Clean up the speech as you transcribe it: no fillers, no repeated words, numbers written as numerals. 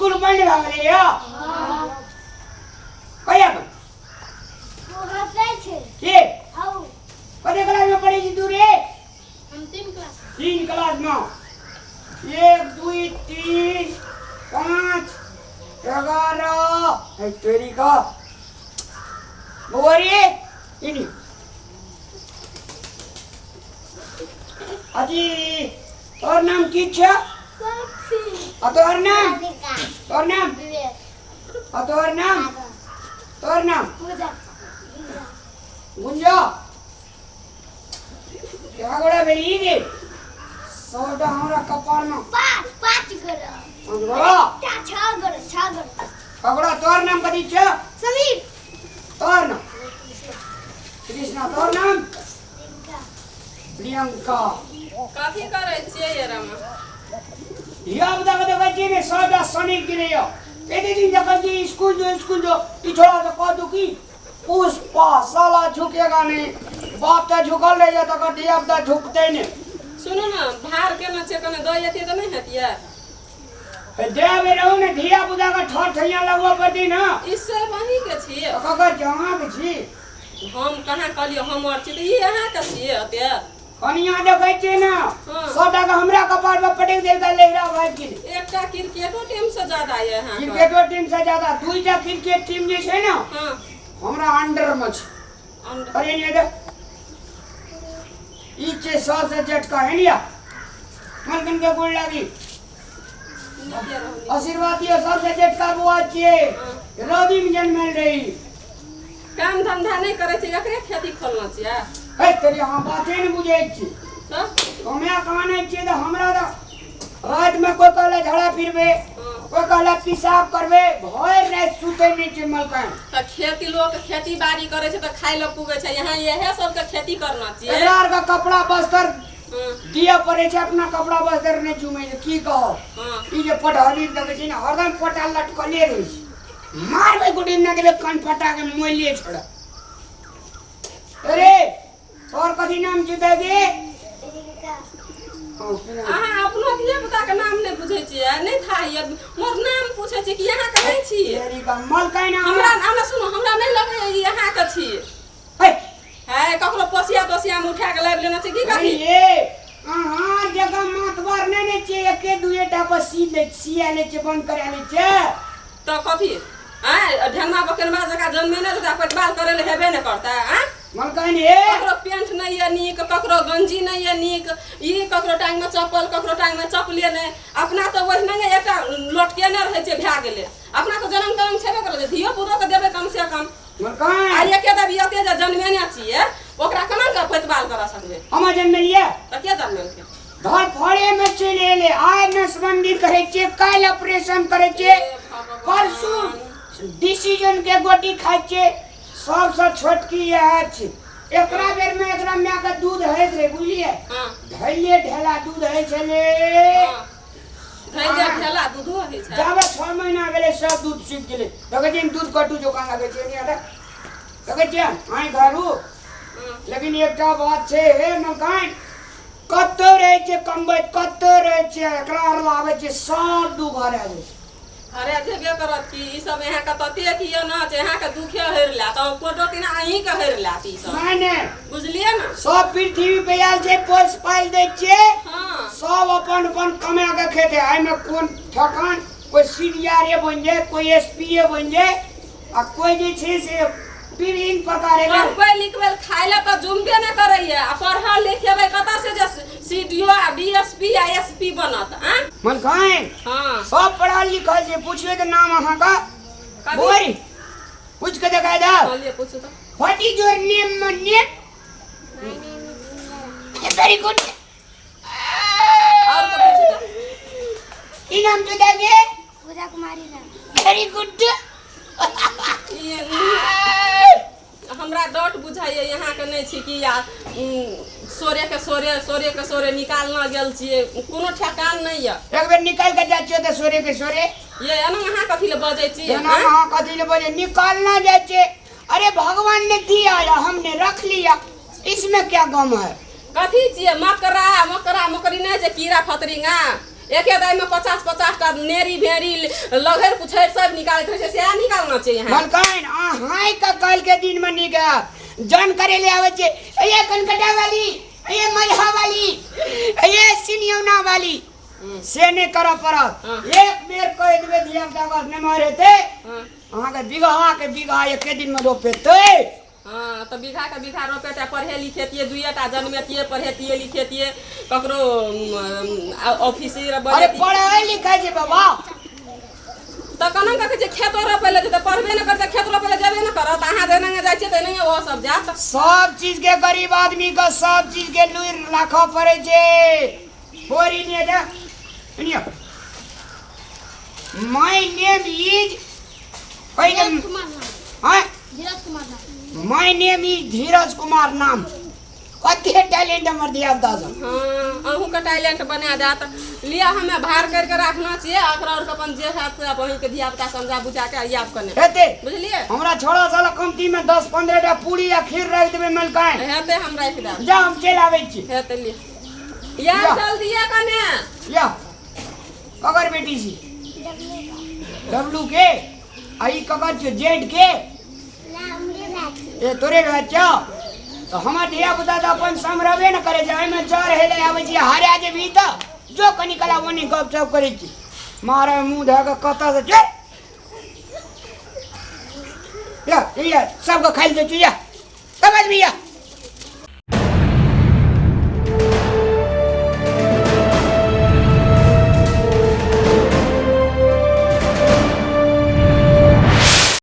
School बंद भए गेलै यौ? कहिया बंद? के कते क्लास में पढ़ै छी तू रे? हम 3 क्लास। 3 क्लास में। 1 2 3 5 11 है तेरी का बौआ रे इनी अजी तोर नाम की छ? आ तोहर नाम? तोहर नाम? आ तोहर नाम? तोहर नाम? गुंजा। क्या गोड़ा भेली रे? सौटा हमरा कपार में। 5 5 गोड़ा। 5 गोड़ा? 6 गोड़ा, 6 गोड़ा। कगड़ा तोहर नाम कथी छ? समीर। तोहर नाम? कृष्णा। तोहर नाम? प्रियंका। कथी करै छियै ये रमा? धिया पुता के देखै छियै ने सबटा सनकि गेलै यौ। एते दिन देखै छियै स्कूल जो स्कूल जो, ई छोड़ा तऽ कह दू की पुष्पा साला झुकेगा नहीं, बाप तऽ झुकल रहैया तकर धिया पुता झुकतै नहि। सुनू ने, भार केना छै, कने दऽ जैतियै तऽ नहि हेतियै? देबै रहू ने, धिया पुता के ठर ठैया लगबऽ पड़तै ने। ई सब अहींके छियै? तऽ ककर छै? अहाँके छी। हम कहाँ कहलियै हमर छी, तऽ ई अहाँके छियै ओते? कनिया देखै छियै ने। हाँ। सबटा के हमरा कपार पर पटकि देलकै, लहिरा भागि गेलै। एकटा क्रिकेटो टीम से ज्यादा यऽ अहाँके। क्रिकेटो टीम से ज्यादा दुईटा क्रिकेट टीम जे छै ने हाँ। हमरा अंडर मे छै। अंडर। अरे नहीं देख, ई छै सबसे जेठका है निया मलकिन के गोड़ लागी। नीके रहू। आशीर्वाद दियो, सबसे जेठका बुआ छियै। हाँ। रवि में जन्मल रही। काम धंधा नहि करै छै, एकरे खेती खोलना छियै? हे तेरी, अहाँ बाते नहि बुझै छी। तऽ कमाए कऽ आनै छियै तऽ हमरा तऽ रातिमे कोइ कहलक झाड़ा फिरबै, हाँ। कोइ कहलक पेशाब करबै, भरि राति सुतै नहि छै मलकान। तऽ खेती लोक खेती बाड़ी करै छै तऽ खाइ लए पुगै छै, यहाँ इएह सबके खेती करना छियै। एकरा आरके कपड़ा बस्तर हाँ। दिअ पड़ै छै, अपना कपड़ा बस्तर नहि चुमै छै, की कहब। हाँ। ई जे पटहरी देखै छै ने, हरदम पटा लटकले रहै छै, मारबै गोटी नहि देबै कान फटा के मोइले छोड़। अरे तोहर कथी नाम छै दादी? अहाँ अपनो धिया पुता के नाम नहि बुझै छियै, नहि था ये मोर नाम पूछै छियै कि अहाँ के नहि छी? मलकाइन। हमरा हमरा सुनू, हमरा नहि लगैया ई अहाँ के छी। हे है ककरो पोसिया तोसिया मे उठा के लाबि लेने छै की कथी? ये अहाँ जगह मातबर नहि ने छियै, एके दुए टा पर सी लै सिया लै छियै, बंद करा लै छियै। तऽ कथी आँय, ढेनमा बकेनमा जकाँ जन्मेने रहतै, पैतबाल करै लए हेबे नहि करतै आँय? मलकाइन हे। ककरो पेंट नहि यऽ नीक, ककरो गंजी नहि यऽ नीक, ई ककरो टांगमे चप्पल, ककरो टांगमे चप्पले नहि। अपना तऽ ओहिना एकटा लोटकेने रहै छै, भए गेलै। अपना तऽ जनम तनम छेबे करै, धियो पुतोके देबै कम से कम। मलकाइन आ एके दबी एते जे जन्मेने छियै, ओकरा केना कऽ पैतबाल करऽ सकबै? हम जन्मेलियै? तऽ के जन्मेलकै? धर फड़े में चलि एलै। आइ नसबंदी करै छियै, काल्हि ऑपरेशन करै छियै, हे भगवान। परसू डिसीजन के गोटी खाइ छियै। सबसँ छोटकी इएह छै। एकरा बेर में एकरा माय के दूध होइत रहै, बुझलियै? हाँ। धैले ढेला दूध होइ छलै। हाँ। धैले ढेला दूधो होइ छै। जाबे 6 महीना भेलै सब दूध सुखि गेलै। देखै छियै दूध कटू जोकाँ लगै छै, एनी अरे देखै छियै आँखि घरू। हाँ। लेकिन एकटा बात छै हे मलकाइन, कतौ रहै छै कमबैत, कतौ रहै छै, एकरा आर लाबै छै सब दू घर आबि जाइ छै। अरे जेबे करत की, ई सब अहाँके ततेक यऽ ने जे अहाँके दुखे हरि लैत, आ कोटो तिना अहींके हरि लैत ई सब। नहि नहि, बुझलियै ने? सब पृथ्वी पे आयल छै, पोस पालि दै छियै। हाँ। सब अपन अपन कमा के खेतै, एहिमे कोन ठकान? कोइ सी डी आर ए बनि जाय, कोइ एस पी ए बनि जाय, आ कोइ जे छै से विभिन्न प्रकार के। पढ़बै लिखबै खाइ लए तऽ जुमबे नहि करैया, आ पढ़ल लिखेबै कतऽ से जे सी डी ओ आ डी एस पी आ एस पी बनत आँ? मलकाइन। हाँ। सब पढ़ल लिखल छै। पूछियो तऽ नाम अहाँके। कथी? बोल, पूछ के देखा दो। हाँ, लिए पूछू तऽ। What is your name? Name? Very good. और के पूछू तऽ। की नाम छै दादी? पूजा कुमारी राम। वेरी गुड। ई हमरा डट बुझाइए यहाँके नहि छी कि या सोरे के सोरे, सोरे के सोरे निकालना गेल छियै, कोनो ठेकान नहि यऽ। एक बेर निकाल के जाइ छियै तऽ सोरे के सोरे। ये एना अहाँ कथी लए बजै छी? एना आँय? अहाँ कथी लए बजै? निकालना जाइ छै। अरे भगवान ने दिया या हमने रख लिया, इसमें क्या गम है? कथी छियै मकरा मकरा मकरी नहि छै, कीड़ा फतरिंगा? एके दाइ में 50-50 टा नेरी भेरी लगहर पुछैर सब निकालैत रहै छै, सएह निकालना छै यहाँ। मलकाइन अहाँ के कल के दिन में निक जन करे ले आवे छै, ये कनकटा वाली, ये मलहा वाली, ये सिनियौना वाली, से नहीं करऽ पड़त। एक बेर कहि देबै धिया पुता के नमहर हेतै, अहाँके बीघा के बीघा एके दिन में रोपेतै। हाँ, तऽ बीघा के बीघा रोपेतै, पढ़े लिखेतियै, दुइए टा जनमेतियै, पढ़ेतियै लिखेतियै, ककरो ऑफिस अरे पढ़ै लिखै छै बाबा। तऽ केना कहै छै खेतो रोपै लए जेतै, पढ़बे नहि करतै, खेत रोपै लए जेबे नहि करत। अहाँ जेनाहिये जाइ छियै तेनाहिये ओहो सब जायत। सब चीज के गरीब आदमी के सब चीज के लुरि राखऽ पड़ै छै। बोरी नहीं जा सुनियो, my name is पहिले धीरज कुमार नाम। हाँ? धीरज कुमार नाम। My name is Dheeraj Kumar नाम। कते टैलेंट हमर धिया पुता सब। हाँ, अहूँके टैलेंट बना देत। लिअ, हमे भार करके राखना छियै, एकरा आरके अपन जे हैत से अहीँके धिया पुता समझा बुझा के आयब कने, हेतै। बुझलियै? हमरा छोड़ा साला कमती में 10-15 टा पूरी या खीर राखि देबै मलकाइन। हेतै, हम राखि देब। जा, हम चलि आबै छी। हेतै, लिअ यार, जल्दिए कने। या ककर बेटी छी? डब्लू के। आ ई ककर छियौ? जेड के। ए तोरे भाय छौ? तऽ हमर धिया पुता तऽ अपन सम्हरबे ने करै छै, एहिमे जर हेले आबै छी, हरा जेबही तऽ जो कनी कला ओनी गप सप करै छी, मारे मुँह धऽ कऽ कतऽ से चल या या सबके खाइ लए दै छियौ। या सब आदमी या।